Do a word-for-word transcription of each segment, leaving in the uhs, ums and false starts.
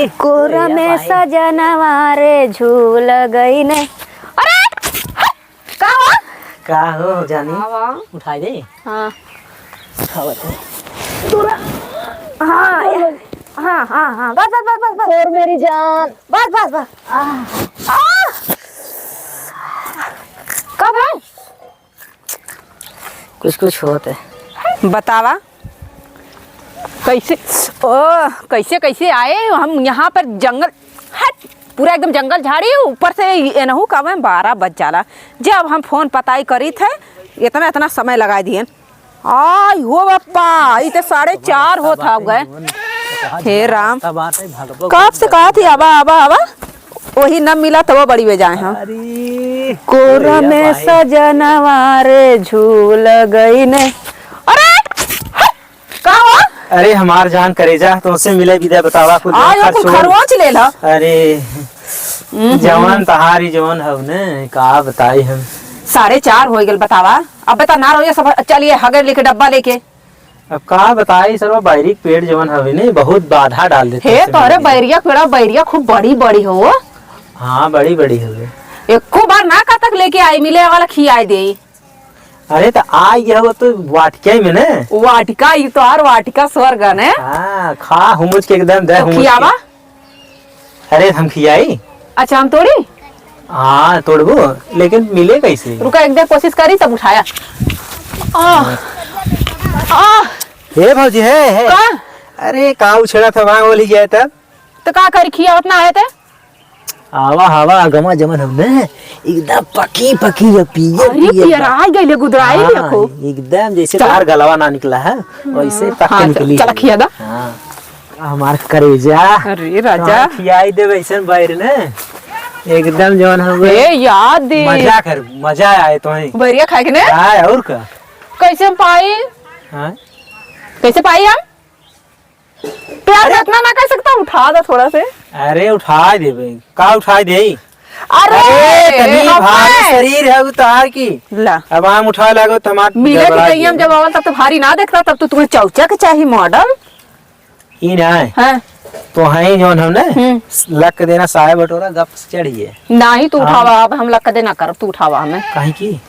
कोरा में सजनवा रे झूल गई ने। अरे, हट! का हो? का हो जानी? का हो? उठाई दे। हाँ। उठावत है। तोरा। हाँ, या। हाँ, हाँ, हाँ। बस, बस, बस, बस, बस। और मेरी जान। बस, बस, बस। आह। आह। का भाई? कुछ कुछ होत है। बतावा, कैसे, ओ, कैसे, कैसे आए हम यहाँ पर? जंगल, हट, पूरा एकदम जंगल झाड़ी, ऊपर से एनहू का में बारह बज जाला। जब हम फोन पताई करी थे, इतना, इतना समय लगाई दिए। आई हो बप्पा, ई तो साढ़े चार होत हो गए। हे राम, कब से कहा थी, आवा, आवा, आवा। वही न मिला तब बड़ी बेजाए हम। अरे, कोरा में सजनवा रे झूल गई ने। अरे, हट! का हो? अरे, हमार जान करेजा, तोसे मिले बिदा बतावा, कुछ आयो, कुछ खरोच ले ला। अरे, हम्म। जवन तहारी जवन हव ने, का बताई हम। साढ़े चार हो गल, बतावा। अब बता ना रहो, ये सब चलिए, हगे लेके, डब्बा लेके। अब का बताई सरवा, बैरी के पेड़ जवन हवे ने, बहुत बाधा डाल देते हे। तोहरे बैरिया के पेड़ा, बैरिया खूब बड़ी बड़ी हो। हाँ, बड़ी बड़ी हवे। एको बार ना कतक लेके आई, मिले वाला खियाए दे। अरे त आई गया वो तो वाटिका में ने। वाटिका, ई तोहर वाटिका स्वर्ग ने। हाँ, खा हुमुच के एकदम दे तो हुमुच के। खियावा। अरे, हम खियाई? अच्छा, हम तोड़ी? हाँ, तोड़बो, लेकिन मिले कैसे? रुका, एक दे कोशिश करी, तब उठाया। आह, आह। हे भौजी, हे, हे। का? अरे, का उछड़ा था, वहाँ बोली गया तब? तो का करी, खियावत ना आए ते? आवा, हवा, गमा जमन हम ने, एकदम पकी, पकी, ये पिए, अरे, पिए पियराई गइले, गुदराई हाँ, देखो। एकदम जैसे चल। तार गलवा ना निकला है, वैसे पक हाँ, निकली चल, है। खिया दा। हाँ। हमार करेजा। अरे राजा। तोहर खियाई देबे ऐसन बैर ने। एकदम जवन हवे। ए, याद दे। मजा कर, मजा आए तोहे। बैरिया खाए के ने? आए, और का? कैसे हम पाई? हाँ? कैसे पाई हम? प्यार अरे। इतना ना कर सकता, उठा दो थोड़ा से। अरे, उठा देबे। का उठा दे? अरे, अरे, तनी हमें। भारी शरीर है उतार की। ला। अब हम उठा लागो तो हमार मिले के गड़बड़ा गई हम गया। जब आवल तब तो भारी ना देखता, तब तो तुम्हें चौचा के चाही मॉडल। ई ना है। हाँ। तो हैं जौन हम ना, हम्म। लक देना साय बटोरा गप से चढ़िए। नाही, तू हाँ। उठावा, अब हम लक देना करब, तू उठावा हमें। काहे की?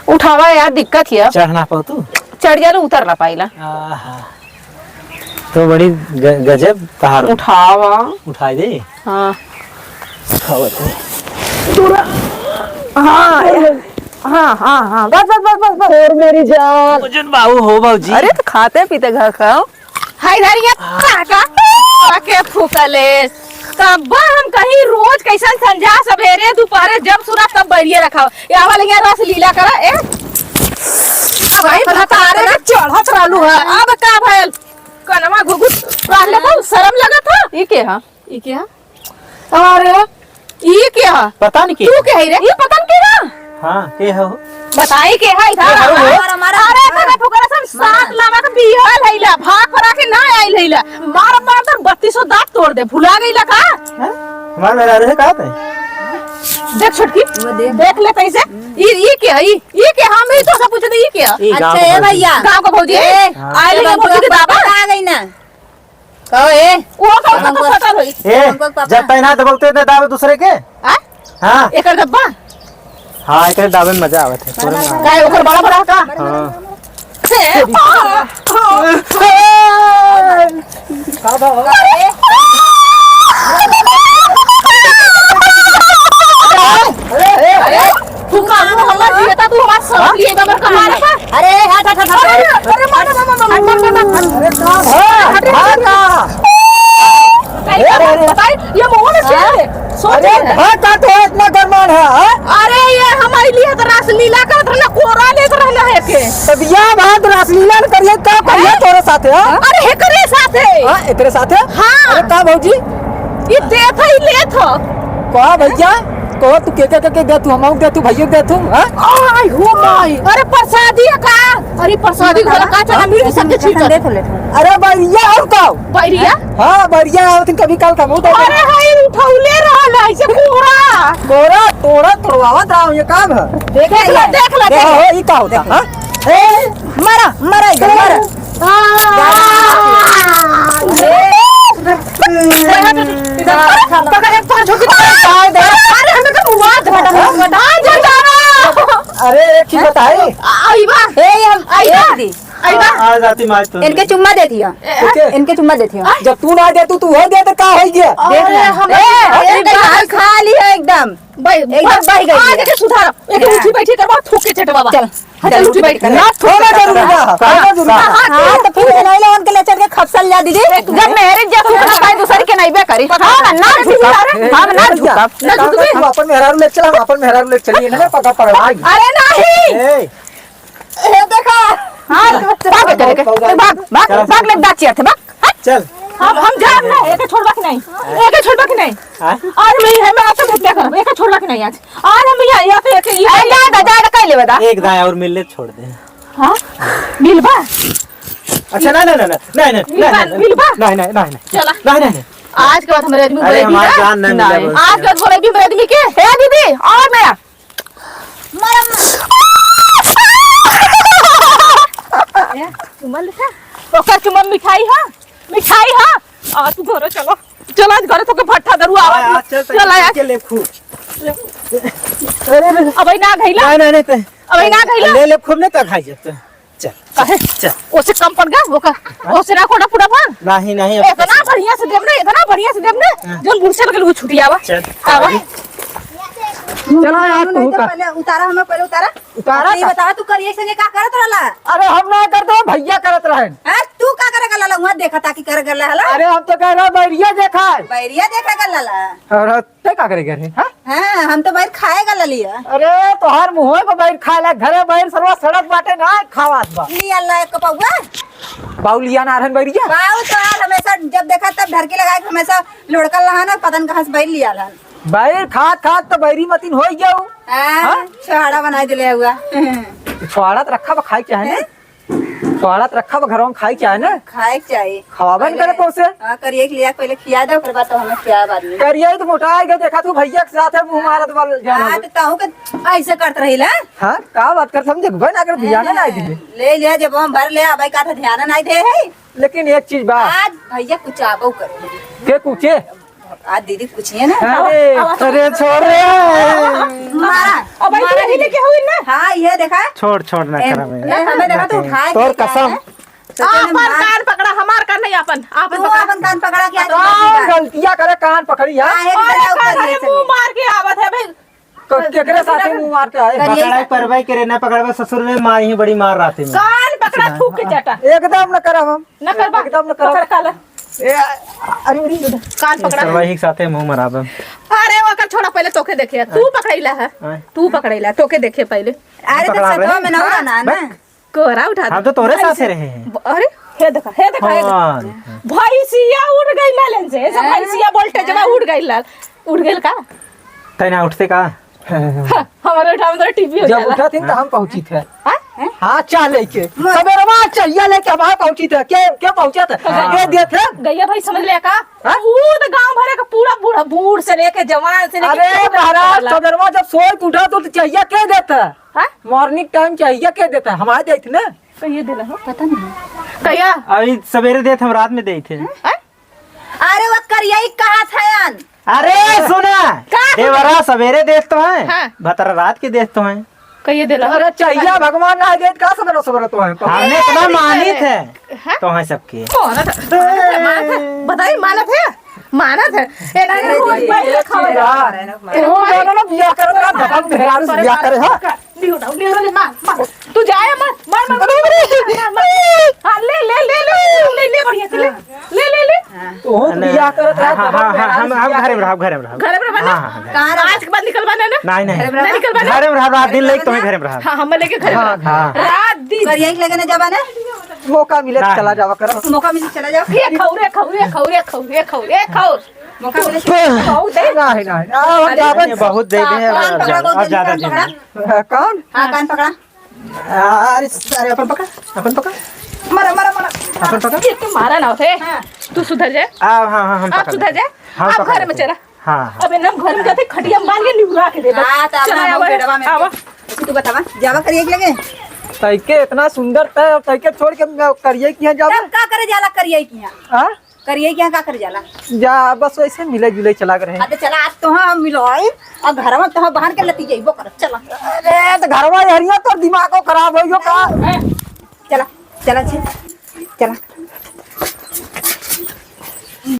उठावा यार, दिक्कत है। चढ़ ना पाऊ तू? चढ़ जाले, उतर ना पाइला। आहा। तो बड़ी ग-, गजब तहार। उठावा। उठाई दे? हाँ। उठावा तू। तोरा। हाँ, हाँ, हाँ, हाँ। बस, बस, बस, बस, बस। और मेरी जान। भोजन बाबू हो बाबूजी। अरे, तो खाते पीते घर खाओ। हाय धरिया काका, काके फूकले। तब हम कहीं रोज कैसन संझा सवेरे दोपहरे जब सुना तब बैरिया रखाओ। या वाले यहाँ रस लीला करा, ए। भाई भतारे के चढ़त रहलू है, अब का भयल? कनवा घुघुट रहले तो शर्म लगत है। ई के हा? ई के हा? अरे, ई के हा? पता नहीं के। तू के है रे? ई पता नहीं के हा? हाँ, के हो? बताई के है इधर? के हो? मारा, मारा, मारा। अरे, तो फुकरा सब सात लावा के बियाह भइला, भाग भरा के ना आइल हइला। मार, मार, तोर बत्तीसों दांत तोड़ दे, भुला गइला का? हैं? हमार मेहरारू है का पे? देख छोटकी, वो देख। देख ले कैसे। ई, ई के है? ई, ई के? हम ही तो सब पूछे थे, ई के है? ई गाँव अच्छा, के ए भौजी। भैया। गाँव के भौजी। ए, हाँ। आइल है भौजी के दादा। आ गई ना। कहो, ए? वो कहो, तो अंकुर। फटल होई। ए, अंकुर पापा। जब तैनात बोलते थे दावे दूसरे के? आ? हाँ। एकर डब्बा? हाँ, एकर दावे में मजा आवत है। तोरे में। काय ओकर बड़ा बड़ा का? हाँ। से, आ, आ, आ। का बा हो? अरे, अरे, अरे, तू कानू हमर जियता, तू हमार सब हाँ? लिए बबर का मारे का? अरे, हट, हट, हट, हट। अरे, अरे, मार, मार, मार, मार। अरे, का भा? हट, हट, भा हट। का? अरे, अरे, अरे। बताई, ये मुंह में क्या है? सोच अरे, रहे हैं। भा का तो इतना गरमान है, हाँ? अरे, ये हमारे लिए तो रासलीला करत रहना, कोरा लेत रहना है के। तब या बात रासलीला न करिए, का करिए हाँ? तोरे साथे, हाँ? अरे, एकरे साथे। हाँ, एकरे साथे? हाँ। अरे, का भौजी? ये देत है, लेत है। का भैया? कहो तू के, के, के, के दे तू, हमहू दे तू, भैया दे तू, हाँ? आय हो माई, अरे प्रसादी है का? अरे प्रसादी घोला का चला, मिर्च सबके छींट। देख ले। अरे बैरिया और का? बैरिया? हाँ, बैरिया आवत कभी काल का मुंह तो अरे हाय, उठौले रहल है, ऐसे कोरा। कोरा, तोड़ा, तोड़वावत रहा हूँ, ये काम है। देख ले, देख ले, देख ले। हो, ई का होता, हाँ? ए, मारा, मारा इधर, मारा। आ! ए, पकड़, पकड़, छोड़ के। अरे, हमें तो मुआ दे, हटा, हटा, हटा, हटा। अरे, एक चीज बताई। आइबा। ए, हम आइबा। ए, दीदी। आइबा। आ, आ जाती मार तो। इनके चुम्मा दे दिया। ओके। इनके चुम्मा दे दिया। जब तू ना दे, तू, तू हो दे तो का हो गया? देख अरे, ले। हम ए, ए, एकदम खा ली है एकदम। भाई, एकदम बस, बह गई आज है। के सुधार। एक हाँ। उठी बैठी करवा, थूक के चटवा बा। चल। हाँ, चल, उठी बैठ कर। ना थोड़ा जरूरी बा, हाँ, थोड़ा जरूरी बा। हाँ, हाँ, तो फिर नहीं लोगन के ले चल के खपसल जा दीदी। जब मेरे जब तू करत भाई दूसरी के नहीं बे करी। हाँ, ना झुकब, हम ना झुकब। ना झुकबे। तू अपन मेहरारू ले चल, हम अपन मेहरारू ले चली, इन्हें पकड़ पकड़ाई। अरे नहीं। ए। ए, देखा। हाँ, भाग के चले के। भाग, भाग, भाग, ले दाचिया थे, भाग। चल। हम, हम जाब ना, एके छोड़बा के नहीं। एके छोड़बा के नहीं। हाँ? आज हम ये है, मैं आपसे हत्या करब, एके छोड़बा के नहीं आज। आज हम यहाँ, यहाँ पे एके, ये अरे, जा, जा, जा, कह लेबे दा। एक दाएं और मिल ले, छोड़ दे। हाँ? मिलबा? अच्छा, नहीं, नहीं, नहीं, नहीं, नहीं, मिलबा, नहीं, नहीं, मिलबा? नहीं, नहीं, नहीं, नहीं। चला। नहीं, नहीं, नहीं। आज के बाद हमारे आदमी अरे, बोलेगी हमार ना? जान नहीं मिले नहीं। बोलते आज के हैं। बाद बोलेगी मेरे आदमी के, "हे दीदी, और मैं।" मरम। ए, चुम्मा लेता? ओकर चुम्मा मिठाई हा? मिठाई हा? आ, तू घरे चलो। चल, आज घरे तोके भट्ठा दरू आवा। हाँ, चल, चल, चल, आज। चल, ले, खूब। अरे, अरे, अबे ना घइला? नहीं, नहीं, नहीं, ते-, अबे ना घइला? ले, ले, खूब नहीं तो खाई जब तो। चल, काहे? चल। ओसे कम पड़ गया, वो का? हाँ? ओसे ना कोटा पूरा भर? नहीं, नहीं, अब इतना कैसे? बढ़िया से देब ने, इतना बढ़िया से देब ने, हाँ। जोन बुढ़से बगल वो छुटी आवा। चल। आवा। चला यार, तू नहीं तो का? पहले उतारा, हमें पहले उतारा। उतारा ये का? बता, तू करिए संगे का करत रहला? अरे हम ना करत रहे, भैया करत रहन। हाँ, तू का करे गला? वहाँ देखा था कि करे गला हला? अरे हम तो कह रहे बैरिया देखा है। बैरिया देखा गला ला? और ते का करे गए रहे, हाँ? हाँ, हम तो बैर खाए गला लिया। अरे तोहार मुँह को बैर खाए ला, घरे बैर सरवा सड़क बाटे ना खावात बा। लिया ला एक पौवा। बाऊ लिया ना रहन बैरिया? बाऊ तो यार हमेशा जब देखा तब ढरकी लगाए के हमेशा लोड़कल रहा ना, पता न कहाँ से बैर लिया ला। बैर खात खात तो बैरी मतिन होई गया हूँ। हाँ, हाँ? छोहाड़ा बनाई दिले हुआ। छोहाड़ा तो रखा बा खाए के चाहे ना? हैं? छोहाड़ा तो रखा बा घरवा में खाए के चाहे ना? खाए के चाहे। खवाबे न पहले, करे तो उसे। हाँ, करिए के लिया, पहले खिया दे, ओकर बाद तो हमें खिया बाद में। करिए तो मोटा आएगा, देखा तू भैया के साथ है, मुँह मारत वाला जान हाँ, हो। तो तहूँ के ऐसे करत रही ला। हाँ, का बात कर, समझे? भाई ना कर ध्यान ना दे। ले लिया, जब हम भर ले, अब का तो ध्यान ना दे है। लेकिन एक चीज बा। आज भैया कुछ आबो कर। के कुछे? आ दीदी पूछिए ना। अरे, अरे, छोड़ रे। मारा, अब मारा ये दीदी। लेके हुई ना? हाँ, ये देखा। छोड़, छोड़ ना ए, करा मैं। ये हमें देखा तो उठाए तोर के क्या कसम। है? तो तूने आपन मार कान पकड़ा, हमार कान नहीं, आपन, आपन तू पकड़ा। आपन कान पकड़ा, क्या कौन गलतिया करे, कान पकड़ी है? काहे के अरे, गलतिया कान करी है मुंह सभी? मार के आवत है भाई। क-, केकरे साथे मुंह मार के आए? करिए। पकड़ाई परवाई करे, ना पकड़बे ससुर में मार ही बड़ी मार राते में। कान पकड़ा थूक के चाटा। एकदम न करब हम। न करबा। एकदम न करब। पकड़ काला। ए, अरे, अरे, अरे। कान पकड़ा। सरवा ही साथे मुंह मराबे। अरे, ओकर छोड़ा, पहले तोके देखे। तू आय। पकड़ैला है। आय। तू पकड़ैला, तोके देखे पहले। अरे, तो पकड़ा सतवा रहे। में ना हाँ, रहना, ना। बस। कोरा उठा हम दे। तो तोरे साथे रहे हैं। ब-, अरे, हे देखा, हे देखा, हे देखा। हाँ। भैंसिया उड़ गई लालन से, ऐसा हाँ। भैंसिया बोलते जब हाँ। उड़ गई लाल, उड़ गई का? तै ना उठते का? हाँ, हमारे उठा में तो टीवी हो जब जाला। उठा थी तो हम पहुंची थे। हाँ? हाँ, चाह लेके। हाँ। सबेरवा चाहिए लेके हम पहुंची थे। के, के पहुंचा था? हाँ। के दिए थे? गैया भाई समझ लिया का? हाँ? वो तो गांव भरे का पूरा बूढ़ा, बूढ़ से लेके जवान से लेके अरे पूरा महाराज, वाला। सबेरवा जब सोए के उठा तो चाहिए के देता? हाँ? Morning time चाहिए के देता? हम आ जाइत ना। कहिए देला हो? पता नहीं। कहिया? अभी सवेरे देत हम रात में देत है। हैं? अरे वो करिया ही कहा था यान। अरे सुना, का? देवरा सवेरे देत तो है, हाँ। भतरा रात के देत तो है। कहिए देला हो? अरे चाहिए भगवान ना देत का सवेरे सवेरे तो है। हमने इतना मानित है। हैं? तो है सबके। मानत है, मानत है, मानत है, बताई, मानत है, मानत है। ए, नहीं, नहीं, ए, रोज ए, बैठ के ए, खाओ। ए, ए, तू दोनों ना बिया करत रहा, दबंग मेहरारू से बिया करे, हाँ? नहीं उठाओ, नहीं उठाओ, मार, मार। तू जाए, मार, मार, मार, मार, मार, मार। हाँ, ले, ले, ले, ले, ले, ले, बढ़िया से ले। ले, ले, ले। तू नहीं। बिया करत रहा, हाँ, हाँ, दबंग हाँ, मेहरारू हम, से हम बिया घरे में करे। रहब, घरे में रहब। घरे में रहब ना? हाँ, हाँ, हाँ। कहाँ आज के बाद निकलबा ना, ना? नहीं, नहीं। घरे में नहीं निकलबा ना? घरे में रहब, रात दिन लेके तुम्हें घरे में रहब। हाँ, हम लेके घरे में हाँ, रहब। हाँ। रात दिन। करिया के लेके ना जाबा ना? मौका मिले तो ना। चला जावा करो। मौका मिले चला जाओ। ये खाओ रे, खाओ रे, खाओ रे, खाओ रे, खाओ रे, खाओ। मौका मिले चला जाओ। खाओ दे। नहीं, नहीं, नहीं। आ, हम अरे, जावे। ये बहुत दे दे, कान अब पकड़ा, ज्यादा, बहुत अब ज्यादा कान दे पकड़ा। दे। कौन? हाँ, कान पकड़ा। अरे, अरे, अपन पकड़, अपन पकड़। मारा, मारा, मारा। अपन पकड़। ये तो मारा ना होते। हाँ। तू सुधर जाए। आ, हाँ, हाँ, हम आप पकड़ सुधर लेते हैं। जाए। हम आप पकड़ घर में लेते हैं। चला। हाँ, हाँ। अब इन्हें घर में जाते खटिया में बांध के निहुरा के दे दो। हाँ, तो अब चला, हम आवा, गड़वा में आवा। तू बतावा, जावा करिए के लगे? तैके इतना सुंदर तै, तैके छोड़ के मैं करिए किहाँ जावा? तब का करे जाला करिए किहाँ? हाँ? करिए क्या, का कर जाला? जा, बस वैसे मिले जुले चला के रहे। अरे चला, आज तो हम मिलो आई और घर में तो बाहर के लती जाइबो कर। चला। अरे तो घरवा हरिया तो दिमाग को खराब हो गयो का? चला, चला छी, चला।